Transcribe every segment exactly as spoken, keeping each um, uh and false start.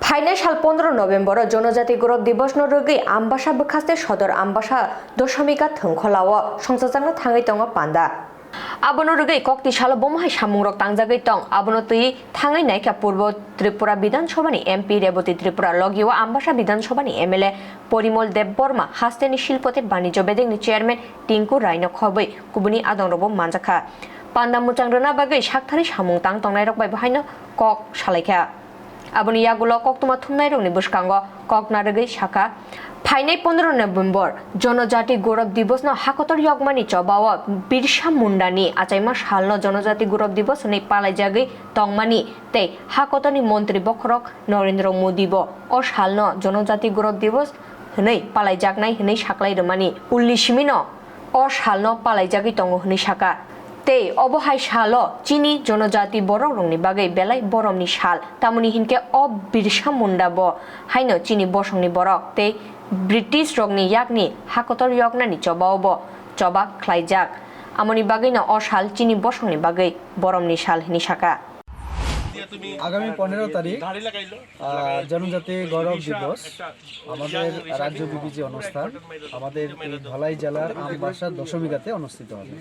Phainai sal pondro November-o Jonojati Gaurav Divos-no rwgwi Ambasa bwkhaste Sodor Ambasa Doshomika thwngkholao songchajakna thangwi tongo panda. Abono rwgwi kokti salo bomo hai samungrok tangjagwi tong. Abono twi thangwi naikha Purbo Tripura Bidhan Sabhani M P Reboti Tripura, logio Ambasa Bidhan Sabhani M L A Porimol Debbarma, hasteni Shilpo tei Banijyo Bedekni Chairman Tinku Raino khobwi kubuni adongrokbo manjakha. Panda mwchang rwna bagwi sakthari samung tang tongnairok bai bo haino kok salaikha. Aboni yagulo koktwma thumnairokni bwskango kok narwgwi sakha, phainai pondro November Jonojati Gaurav Divos-no hakotor yokmani chobao Birsa Mundani achaima salno Jonojati Gaurav Divos hwnwi palaijagwi tongmani tei hakotorni montri bokhorok Narendra Modi bo o salno Jonojati Gaurav Divos hwnwi palaijaknai hwnwi saklai rwmani ulni simino o salno palaijagwi tongo hwnwi saka. Tei obo hai salo chini jonojati borokrokni bagwi belai boromni sal, tamoni hinkhe o Birsa Munda bo haino chini bosongni borok tei British rokni yakni hakotor yoknani chobao bo choba khlaijak. Amoni bagwino o sal chini bosongni bagwi boromni sal hwnwi saka. আগামী পনেরো তারিখ আহ, জনজাতি গৌরব দিবস, আমাদের রাজ্যব্যাপী যে অনুষ্ঠান, আমাদের এই ধলাই জেলার আমবাসা দশমীঘাটে অনুষ্ঠিত হবে।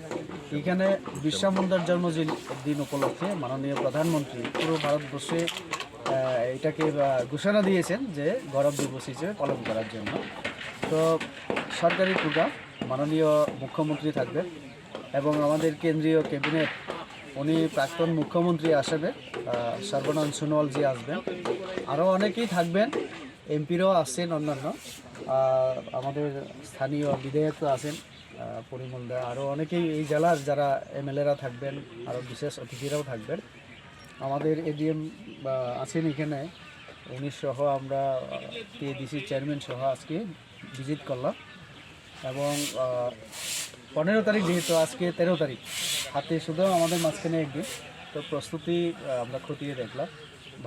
এখানে বিরসা মুন্ডার জন্মদিন দিন উপলক্ষে মাননীয় প্রধানমন্ত্রী পুরো ভারতবর্ষে আহ, এটাকে আহ, ঘোষণা দিয়েছেন যে গৌরব দিবস হিসেবে পালন করার জন্য। তো সরকারি প্রোগ্রাম, মাননীয় মুখ্যমন্ত্রী থাকবেন এবং আমাদের কেন্দ্রীয় ক্যাবিনেট, উনি প্রাক্তন মুখ্যমন্ত্রী আসবে, আহ, সর্বানন্দ সোনোয়াল জি আসবেন, আরও অনেকেই থাকবেন, এমপিরাও আসছেন অন্যান্য, আহ, আমাদের স্থানীয় বিধায়ক তো আছেন, আহ, পরিমল দা, আরও অনেকেই এই জেলার যারা এমএলএরা থাকবেন, আরও বিশেষ অতিথিরাও থাকবেন। আমাদের এডিএম আছেন এখানে, উনি সহ আমরা টিএডিসি চেয়ারম্যান সহ আজকে ভিজিট করলাম এবং আহ, পনেরো তারিখ যেহেতু আজকে তেরো তারিখ, হাতে শুধু আমাদের মাঝখানে একদিন, তো প্রস্তুতি আহ, আমরা খতিয়ে দেখলাম,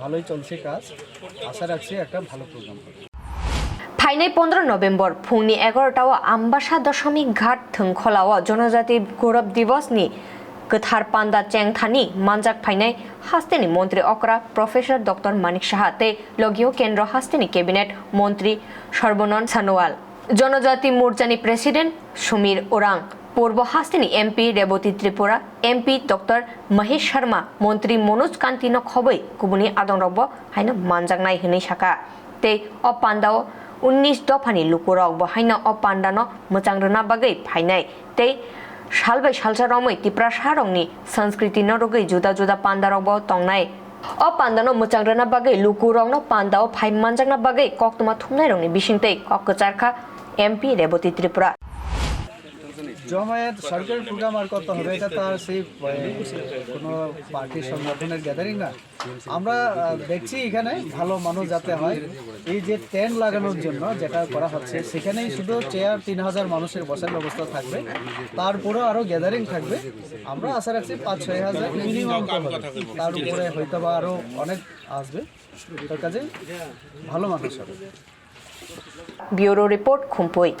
ভালোই চলছে কাজ। আশা রাখছি একটা ভালো প্রোগ্রাম হবে। Phainai pondro November phungni egaroh ta o Ambasa Doshomik Ghat thwngkholao Jonojati Gaurav Divos ni kwthar panda chengthani manjak phainai hasteni montri okra Professor Doctor Manik Saha tei logio kendro hasteni cabinet montri Sarbanand Sonowal, Jonojati Morchani President Sumir Orang, Purbo hasteni M P Reboti Tripura, M P Doctor Mahesh Sharma, Montri Manoj Kanti no khobwi kubuni adongrokbo haino manjaknai hwnwi saka. Tei o pandao unnish dophani lukurokbo haino o pandano mwchang rwna bagwi phainai tei sal bai salsa romwi Tiprasarokni sanskriti no rwgwi juda juda pandarokbo tongnai. O pandano mwchang rwna bagwi lukurokno pandao phai manjakna bagwi koktwma thumnairokni bisingtwi kok kwcharkha M P Reboti Tripura. জমায়েত সরকারি প্রোগ্রাম আর কত হবে, এটা তো আর সেই কোনো পার্টি সংগঠনের গ্যাদারিং না। আমরা দেখছি এখানে ভালো মানুষ যাতে হয়। এই যে টেন্ট লাগানোর জন্য যেটা করা হচ্ছে, সেখানেই শুধু চেয়ার তিন হাজার মানুষের বসার ব্যবস্থা থাকবে, তারপরেও আরও গ্যাদারিং থাকবে। আমরা আশা রাখছি পাঁচ ছয় হাজার মিনিমাম তো হবে, তার উপরে হয়তো বা আরও অনেক আসবে। তার কাজে ভালো মানুষ হবে। Bureau Report, Khumpui.